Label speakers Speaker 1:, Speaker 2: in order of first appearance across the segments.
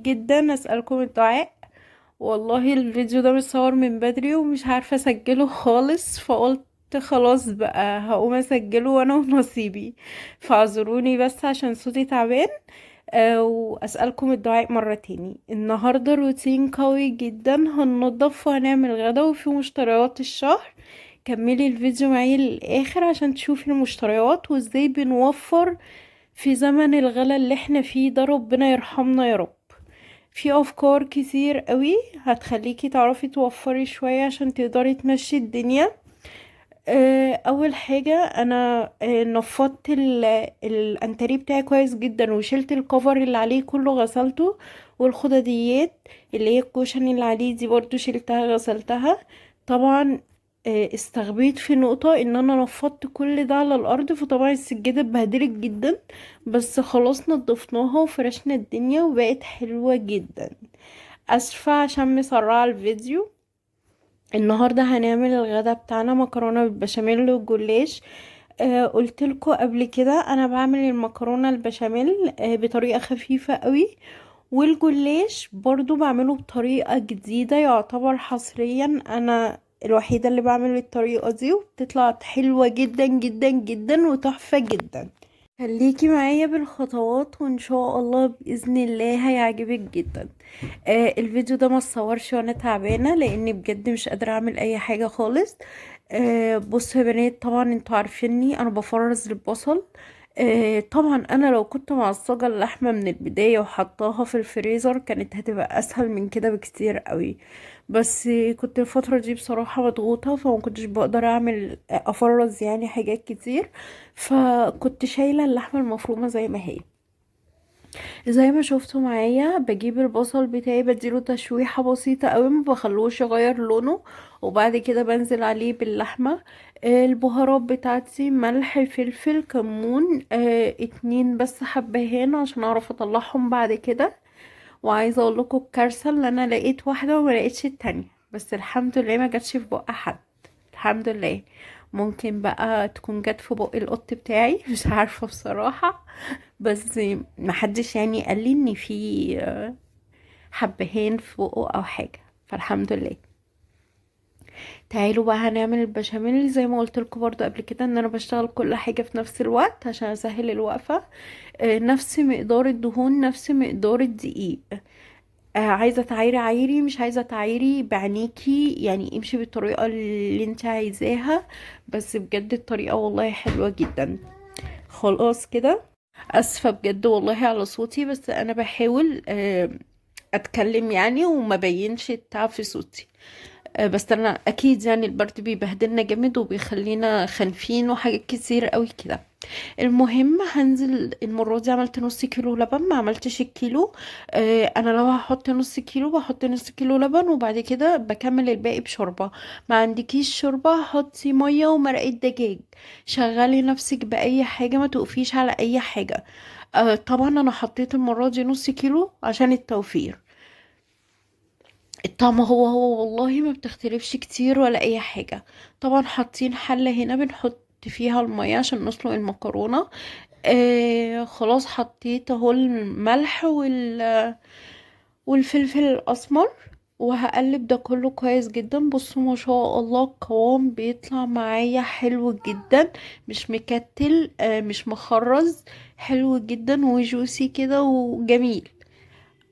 Speaker 1: جدا اسألكم الدعاء. والله الفيديو ده متصور من بدري ومش عارفة اسجله خالص، فقلت خلاص بقى هقوم اسجله وانا ونصيبي، فاعذروني بس عشان صوتي تعبان. واسألكم الدعاء مرة تاني. النهاردة روتين قوي جدا، هننضف وهنعمل غدا وفي مشتريات الشهر. كملي الفيديو معايا للآخر عشان تشوفي المشتريات وازاي بنوفر في زمن الغلا اللي احنا فيه ده، ربنا يرحمنا يا رب. في افكار كتير قوي هتخليكي تعرفي توفري شوية عشان تقدري تمشي الدنيا. اول حاجة انا نفضت الانتريه بتاعي كويس جدا، وشلت الكفر اللي عليه كله غسلته، والخداديات اللي هي ال cushion اللي عليه دي برضو شلتها غسلتها. طبعا استغبيت في نقطة ان انا نفضت كل ده على الارض، فطبعا السجادة اتبهدلت جدا، بس خلاص نضفناها وفرشنا الدنيا وبقت حلوة جدا. اسفة عشان مسرعة الفيديو. النهاردة هنعمل الغدا بتاعنا مكرونة بالبشاميل والجلاش. قلت لكم قبل كده انا بعمل المكرونة البشاميل بطريقة خفيفة قوي، والجلاش برضو بعمله بطريقة جديدة يعتبر حصريا انا الوحيدة اللي بعمل الطريقة دي، وبتطلع حلوة جدا جدا جدا وتحفة جدا. خليكي معايا بالخطوات وان شاء الله بإذن الله هيعجبك جدا. الفيديو ده ما اتصورش وانا تعبانة لاني بجد مش قادرة اعمل اي حاجة خالص. بصوا يا بنات، طبعا انتوا عارفيني انا بفرز البصل. طبعا انا لو كنت معصجة اللحمة من البداية وحطاها في الفريزر كانت هتبقى اسهل من كده بكتير قوي، بس كنت الفترة دي بصراحة مضغوطة، فما كنتش بقدر افرز حاجات كتير، فكنت شايلة اللحمة المفرومة زي ما هي. زي ما شفتوا معايا بجيب البصل بتاعي بديله تشويحة بسيطة قوي، ما بخلوش يغير لونه، وبعد كده بنزل عليه باللحمة. البهارات بتاعتي ملح فلفل كمون، 2 بس حبهان عشان اعرف اطلعهم بعد كده. وعايزة اقول لكم الكارثة اللي انا لقيت واحدة وما لقيتش التانية، بس الحمد لله ما جاتش في بق حد، الحمد لله. ممكن بقى تكون جت في بق القط بتاعي مش عارفة بصراحة، بس محدش قال لي ان في حبهان في بقه او حاجة، فالحمد لله. تعالوا بقى هنعمل البشاميل. زي ما قلت لكم برضو قبل كده ان انا بشتغل كل حاجة في نفس الوقت عشان اسهل الوقفة. نفس مقدار الدهون نفس مقدار الدقيق. عايزة تعايري عايري، مش عايزة تعايري بعينيكي، امشي بالطريقة اللي انت عايزاها، بس بجد الطريقة والله حلوة جدا. خلاص كده اسفة بجد والله على صوتي، بس انا بحاول اتكلم وما بينش التعب في صوتي. بس انا اكيد البرد بيبهدلنا جامد وبيخلينا خنفين وحاجات كتير قوي كده. المهم هنزل المرة دي عملت نص كيلو لبن، ما عملتش الكيلو. انا لو هحط نص كيلو بحط نص كيلو لبن، وبعد كده بكمل الباقي بشوربة. ما عندكيش شوربة حطي مية ومرقة دجاج. شغلي نفسك بأي حاجة، ما تقفيش على اي حاجة. طبعا انا حطيت المرة دي نص كيلو عشان التوفير. الطعم هو هو والله ما بتختلفش كتير ولا اي حاجة. طبعا حاطين حلة هنا بنحط فيها المية عشان نسلق المكرونة. خلاص حطيت اهو الملح والفلفل الاسمر، وهقلب ده كله كويس جدا. بصوا ما شاء الله القوام بيطلع معايا حلو جدا، مش مكتل، مش مخرز، حلو جدا وجوسي كده وجميل.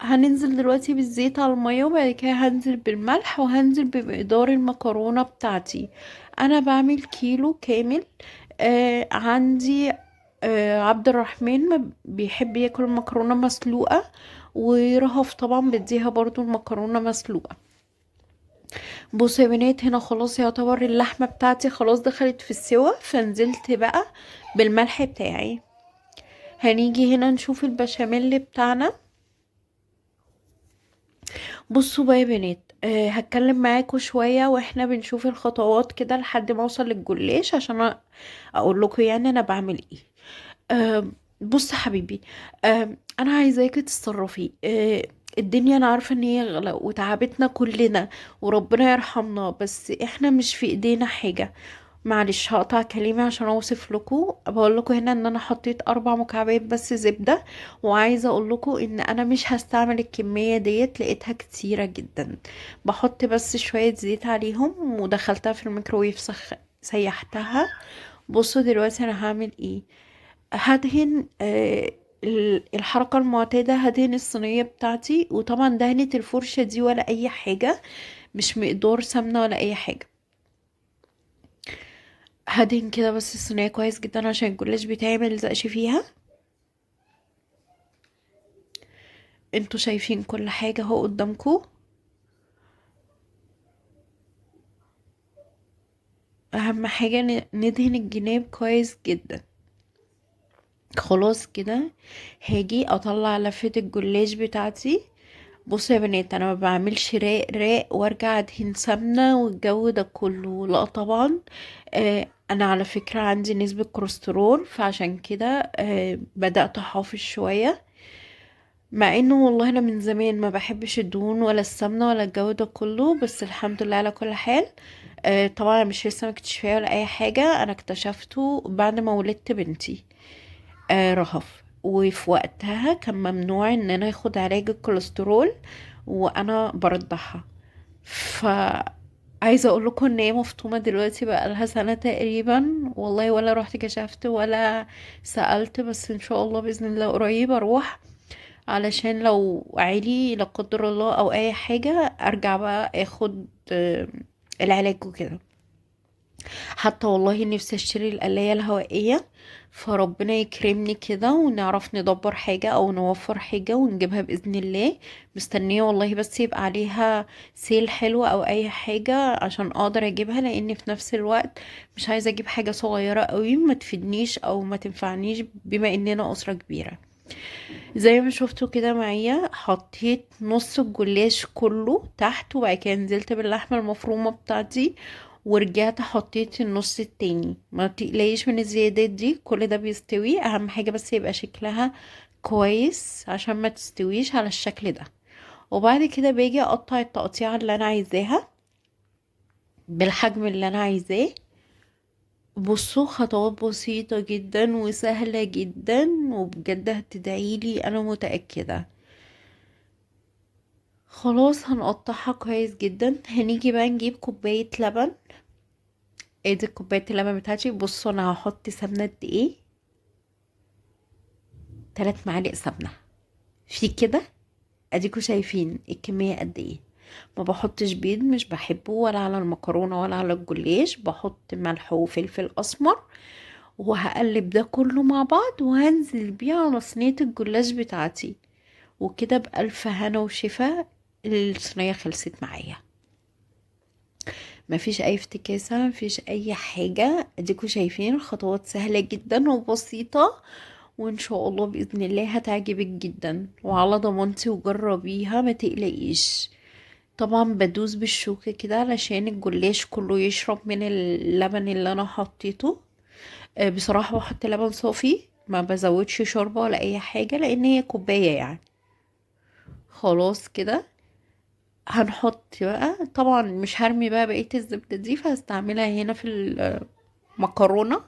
Speaker 1: هننزل دلوقتي بالزيت على المية، وبعد كده هنزل بالملح، وهنزل بمقدار المكرونة بتاعتي. انا بعمل كيلو كامل. عندي عبد الرحمن ما بيحب ياكل المكرونة مسلوقة، ورهف طبعا بديها برضو المكرونة مسلوقة. بصوا يا بنات، هنا خلاص يعتبر اللحمة بتاعتي خلاص دخلت في السوا، فنزلت بقى بالملح بتاعي. هنيجي هنا نشوف البشاميل بتاعنا. بصوا بقى يا بنات، هتكلم معاكم شوية واحنا بنشوف الخطوات كده لحد ما اوصل للجلاش عشان اقول لكم انا بعمل ايه. بص حبيبي، انا عايزاكي تتصرفي. الدنيا انا عارفة ان هي غلا وتعبتنا كلنا وربنا يرحمنا، بس احنا مش في ايدينا حاجة. معلش هقطع كلامي عشان اوصف لكم. بقول لكم هنا ان انا حطيت 4 مكعبات بس زبدة، وعايزة اقول لكم ان انا مش هستعمل الكمية ديت، لقيتها كتيرة جدا. بحط بس شوية زيت عليهم ودخلتها في الميكروويف، سيحتها. بصوا دلوقتي انا هعمل ايه. هدهن الحركة المعتادة، هدهن الصينية بتاعتي، وطبعا دهنة الفرشة دي ولا اي حاجة، مش مقدار سمنة ولا اي حاجة. هدهن كده بس الصينية كويس جدا عشان الجلاش بتاعي ما يلزقش فيها. انتوا شايفين كل حاجة اهو قدامكم. اهم حاجة ندهن الجناب كويس جدا. خلاص كده هاجي اطلع لفة الجلاش بتاعتي. بصوا يا بنات، انا ما بعملش راق راق وارجع ادهن سمنة والجو ده كله، لا طبعا. انا على فكرة عندي نسبة كوليسترول، فعشان كده بدأت احافظ شوية، مع انه والله انا من زمان ما بحبش الدهون ولا السمنة ولا الجو ده كله، بس الحمد لله على كل حال. طبعا انا مش لسه مكتشفاه ولا اي حاجة، انا اكتشفته بعد ما ولدت بنتي رهف، وفي وقتها كان ممنوع ان انا اخد علاج الكوليسترول وانا برضعها. ف عايزه اقول لكم ان هي مفطومه دلوقتي بقى لها سنه تقريبا، والله ولا رحت كشفت ولا سالت، بس ان شاء الله باذن الله قريب اروح، علشان لو عالي لا قدر الله او اي حاجه ارجع بقى اخد العلاج وكده. حتى والله نفسي اشتري القلاية الهوائية، فربنا يكرمني كده ونعرف ندبر حاجة او نوفر حاجة ونجيبها بإذن الله. مستنية والله بس يبقى عليها sale حلو او اي حاجة عشان اقدر اجيبها، لان في نفس الوقت مش عايزة اجيب حاجة صغيرة قوي ما تفيدنيش او ما تنفعنيش، بما اننا اسرة كبيرة. زي ما شفتوا كده معايا حطيت نص الجلاش كله تحت، وبعد كده نزلت باللحمة المفرومة بتاعتي، ورجعت حطيت النص التاني. ما تقلقيش من الزيادات دي، كل ده بيستوي، اهم حاجة بس يبقى شكلها كويس عشان ما تستويش على الشكل ده. وبعد كده باجي اقطع التقطيعة اللي انا عايزاها بالحجم اللي انا عايزاه. بصوا خطوات بسيطة جدا وسهلة جدا، وبجد هتدعيلي انا متأكدة. خلاص هنقطعها كويس جدا. هنيجي بقى نجيب كوباية لبن، ادي كوباية اللبن بتاعتي. بصوا انا هحط سمنة قد ايه، 3 معالق سمنة في كده، اديكوا شايفين الكمية قد ايه. ما بحطش بيض، مش بحبه ولا على المكرونة ولا على الجلاش، بحط ملح وفلفل اسمر، وهقلب ده كله مع بعض وهنزل بيه على صينية الجلاش بتاعتي. وكده بألف هنا وشفا الصينية خلصت معايا، مفيش اي افتكاسة، مفيش اي حاجة. اديكوا شايفين الخطوات سهلة جدا وبسيطة، وان شاء الله بإذن الله هتعجبك جدا وعلى ضمانتي، وجربيها ما تقلقيش. طبعا بدوس بالشوكة كده علشان الجلاش كله يشرب من اللبن اللي انا حطيته. بصراحة بحط لبن صافي، ما بزودش شوربة ولا اي حاجة لان هي كوباية يعني. خلاص كده هنحط بقى، طبعا مش هرمي بقى بقية الزبدة دي، فهستعملها هنا في المكرونة.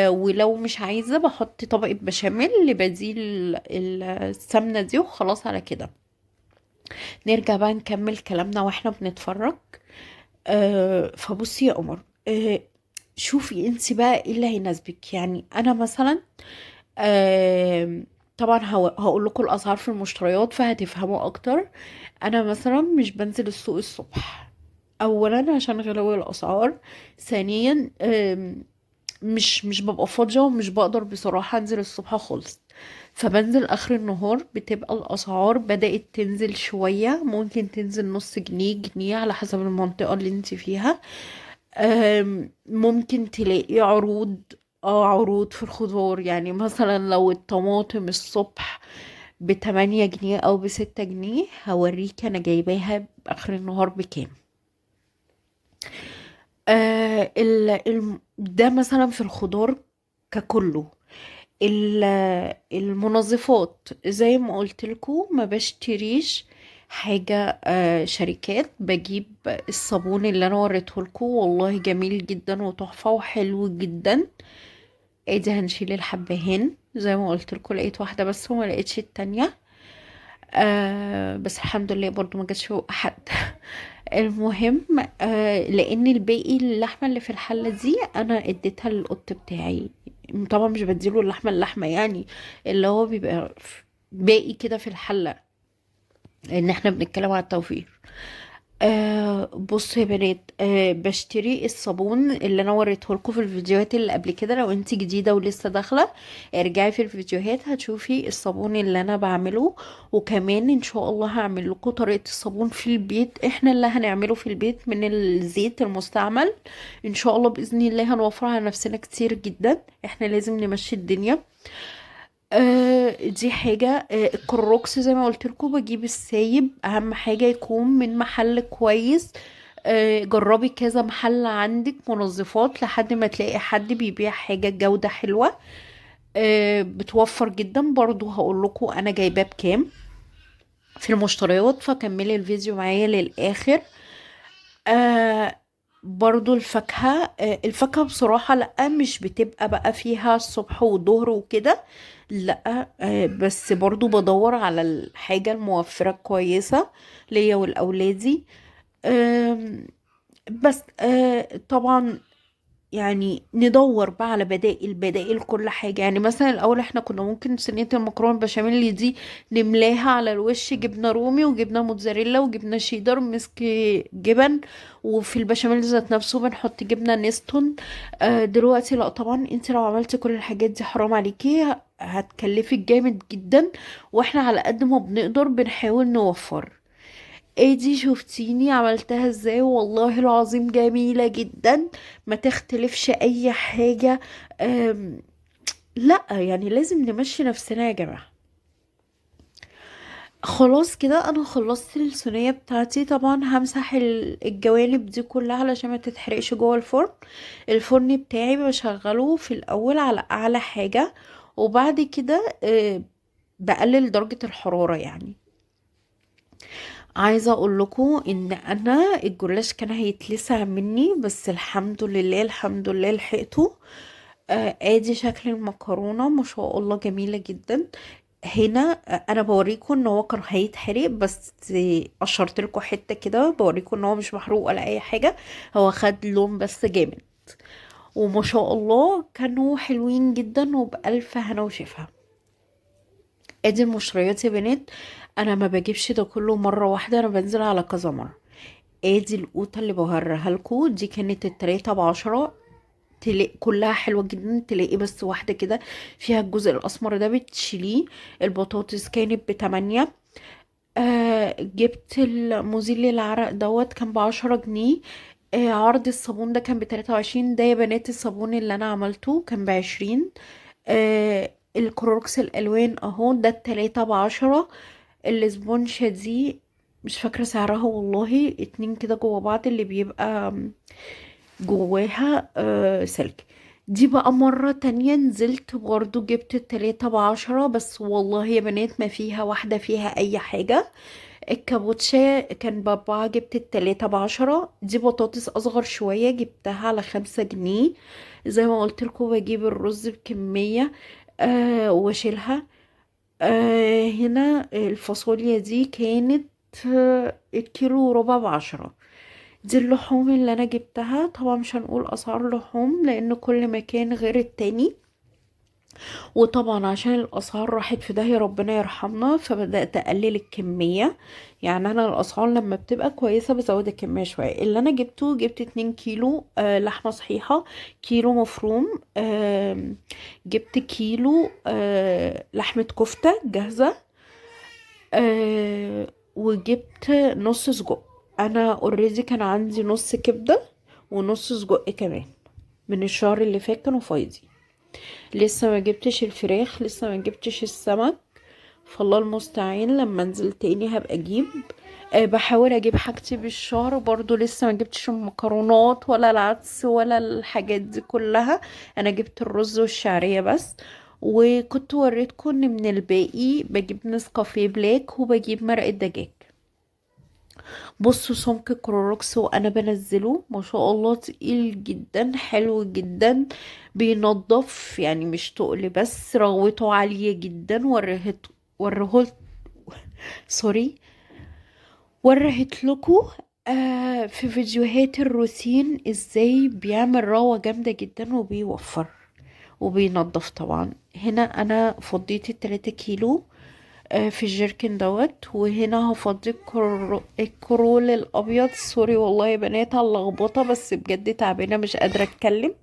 Speaker 1: ولو مش عايزة بحط طبقة بشاميل لبديل السمنة دي، وخلاص على كده. نرجع بقى نكمل كلامنا واحنا بنتفرج. فبصي يا قمر، شوفي انت بقى ايه اللي هيناسبك. انا مثلا، طبعا هقول لكم الاسعار في المشتريات فهتفهموا اكتر. انا مثلا مش بنزل السوق الصبح، اولا عشان غلاوة الاسعار، ثانيا، مش ببقى فاضية ومش بقدر بصراحة انزل الصبح خالص، فبنزل اخر النهار، بتبقى الاسعار بدأت تنزل شوية، ممكن تنزل نص جنيه جنيه على حسب المنطقة اللي انت فيها. ممكن تلاقي عروض في الخضار، مثلا لو الطماطم الصبح بتمانية جنيه او بستة جنيه، هوريك انا جايباها اخر النهار بكام. ده مثلا في الخضار ككله. المنظفات زي ما قلت لكم ما بشتريش حاجة شركات. بجيب الصابون اللي انا وريته لكم، والله جميل جدا وتحفة وحلو جدا. ادي هنشيل الحبهان زي ما قلت لكم، لقيت واحدة بس وما لقيتش التانية، بس الحمد لله برضو ما جاتش فوق حد. المهم لان الباقي اللحمة اللي في الحلة دي انا اديتها للقط بتاعي. طبعا مش بديله اللحمة، اللحمة يعني اللي هو بيبقى باقي كده في الحلة، لان احنا بنتكلم على التوفير. بصوا يا بنات، بشتري الصابون اللي انا وريته لكم في الفيديوهات اللي قبل كده. لو انت جديدة ولسه داخله ارجعي في الفيديوهات هتشوفي الصابون اللي انا بعمله، وكمان ان شاء الله هعمل لكم طريقه الصابون في البيت، احنا اللي هنعمله في البيت من الزيت المستعمل ان شاء الله. باذن الله هنوفر على نفسنا كتير جدا، احنا لازم نمشي الدنيا. دي حاجة. الكروكس زي ما قلت لكم بجيب السايب، اهم حاجة يكون من محل كويس. جربي كذا محل عندك منظفات لحد ما تلاقي حد بيبيع حاجة جودة حلوة، بتوفر جدا. برضو هقول لكم انا جايباه بكام في المشتريات، فكملي الفيديو معايا للاخر. برضو الفاكهة، الفاكهة بصراحة لأ مش بتبقى بقى فيها الصبح والظهر وكده، لأ، بس برضو بدور على الحاجة الموفرة كويسة ليا والأولادي. بس طبعا ندور بقى على بدائل، بدائل كل حاجة. مثلا الأول احنا كنا ممكن صينية المكرونة البشاميل دي نملاها على الوش جبنة رومي وجبنة موتزاريلا وجبنة شيدر مسك جبن، وفي البشاميل ذات نفسه بنحط جبنة نستون. دلوقتي لا طبعا، انت لو عملتي كل الحاجات دي حرام عليكي، هتكلفك جامد جدا، واحنا على قد ما بنقدر بنحاول نوفر. ادي شفتيني عملتها ازاي، والله العظيم جميلة جدا، ما تختلفش اي حاجة. لا لازم نمشي نفسنا يا جماعة. خلاص كده انا خلصت الصينية بتاعتي. طبعا همسح الجوانب دي كلها علشان ما تتحرقش جوه الفرن. الفرن بتاعي بشغله في الاول على اعلى حاجة، وبعد كده بقلل درجة الحرارة. عايزة اقول لكم ان انا الجلاش كان هيتلسع مني، بس الحمد لله الحمد لله لحقته. ادي شكل المكرونة ما شاء الله جميلة جدا. هنا انا بوريكم ان هو كان هيتحرق، بس قشرت لكم حتة كده بوريكم ان هو مش محروق ولا اي حاجة، هو خد لون بس جامد، وما شاء الله كانوا حلوين جدا وبألف هنا وشفا. ادي المشتريات يا بنات، انا ما بجيبش ده كله مرة واحدة، انا بنزل على كذا مرة. ادي القوطة اللي بوريها لكم دي كانت التلاتة بعشرة، تلاقي كلها حلوة جدا، تلاقي بس واحدة كده فيها الجزء الأسمر ده بتشيليه. البطاطس كانت ب8. جبت المزيل للعرق دوت كان ب10 جنيه. عرض الصابون ده كان ب23. ده يا بنات الصابون اللي أنا عملته كان ب20. الكروركس الألوان أهو ده التلاتة بعشرة. الاسبونشة دي مش فاكرة سعرها والله، 2 كده جوا بعض اللي بيبقى جواها سلك. دي بقى مرة تانية نزلت برضو جبت التلاتة بعشرة، بس والله يا بنات ما فيها واحدة فيها أي حاجة. الكابوتشا كان ب4، جبت التلاتة بعشرة. دي بطاطس أصغر شوية جبتها على 5 جنيه. زي ما قلت لكم بجيب الرز بكمية، واشيلها. هنا الفاصوليا دي كانت، الكيلو وربع ب10. دي اللحوم اللي انا جبتها، طبعا مش هنقول اسعار لحوم لان كل مكان غير التاني، وطبعا عشان الاسعار راحت في داهية ربنا يرحمنا، فبدأت اقلل الكمية. انا الاسعار لما بتبقى كويسة بزود الكمية شوية. اللي انا جبته، جبت 2 كيلو، لحمة صحيحة، كيلو مفروم، جبت كيلو، لحمة كفتة جاهزة، وجبت نص سجق. انا اوريدي كان عندي نص كبدة ونص سجق كمان من الشهر اللي فات، كانوا فايضين. لسه ما جبتش الفراخ، لسه ما جبتش السمك، فالله المستعان. لما انزل تاني هبقى اجيب. بحاول اجيب حاجتي بالشهر برضو، لسه ما جبتش المكرونات ولا العدس ولا الحاجات دي كلها، انا جبت الرز والشعرية بس. وكنت وريتكم ان من الباقي بجيب نسكافيه بلاك وبجيب مرقة دجاج. بصوا سمك الكلوروكس وانا بنزله ما شاء الله تقيل جدا، حلو جدا، بينظف يعني مش تقل، بس رغوته عالية جدا. وريهولت sorry وريت لكم في فيديوهات الروتين ازاي بيعمل رغوة جامدة جدا وبيوفر وبينظف. طبعا هنا انا فضيت التلاتة كيلو في الجيركن دوت، وهنا هفضي الكرول الابيض. sorry والله يا بنات على اللخبطه، بس بجد تعبانه مش قادره اتكلم.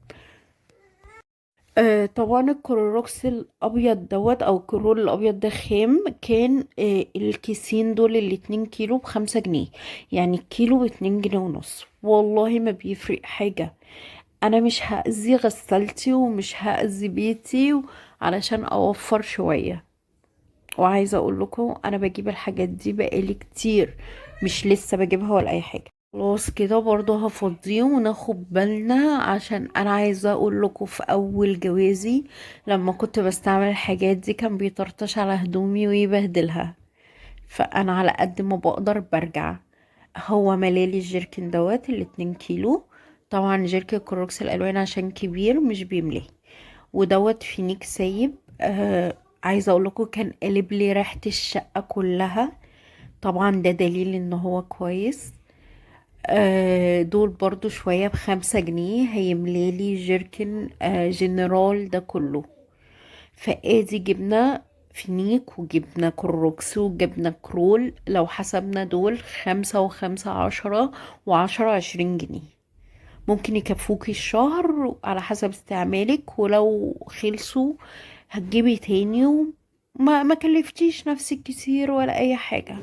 Speaker 1: طبعا الكلوروكس الابيض دوت او الكرول الابيض ده خام، كان الكيسين دول الاتنين كيلو ب5 جنيه، يعني الكيلو باتنين جنيه ونص. والله ما بيفرق حاجه، انا مش هأذي غسالتي ومش هأذي بيتي علشان اوفر شويه. وعايزه اقول لكم انا بجيب الحاجات دي بقالي كتير، مش لسه بجيبها ولا اي حاجه. خلاص كده برضو هفضيه وناخد بالنا، عشان انا عايزه اقول لكم في اول جوازي لما كنت بستعمل الحاجات دي كان بيطرطش على هدومي ويبهدلها، فانا على قد ما بقدر برجع. هو ملالي الجيركن دوت الاتنين كيلو، طبعا جيركن كلوروكس الالوان عشان كبير مش بيملاه، ودوت فينيك سايب. عايزه اقول لكم كان قالب لي ريحه الشقه كلها، طبعا ده دليل ان هو كويس. دول برضو شويه ب5 جنيه، هيملالي جيركن جنرال ده كله. فادي جبنا فينيك وجبنا كروكس وجبنا كرول، لو حسبنا دول 5 و5 10 و10 20 جنيه، ممكن يكفوكي الشهر على حسب استعمالك، ولو خلصوا هتجيبي تاني، وما ما كلفتيش نفسك كتير ولا اي حاجة.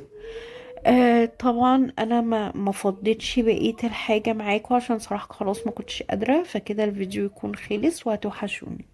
Speaker 1: طبعا انا ما فضيتش بقية الحاجة معاكم عشان صراحة خلاص ما كنتش قادرة، فكده الفيديو يكون خلص وهتوحشوني.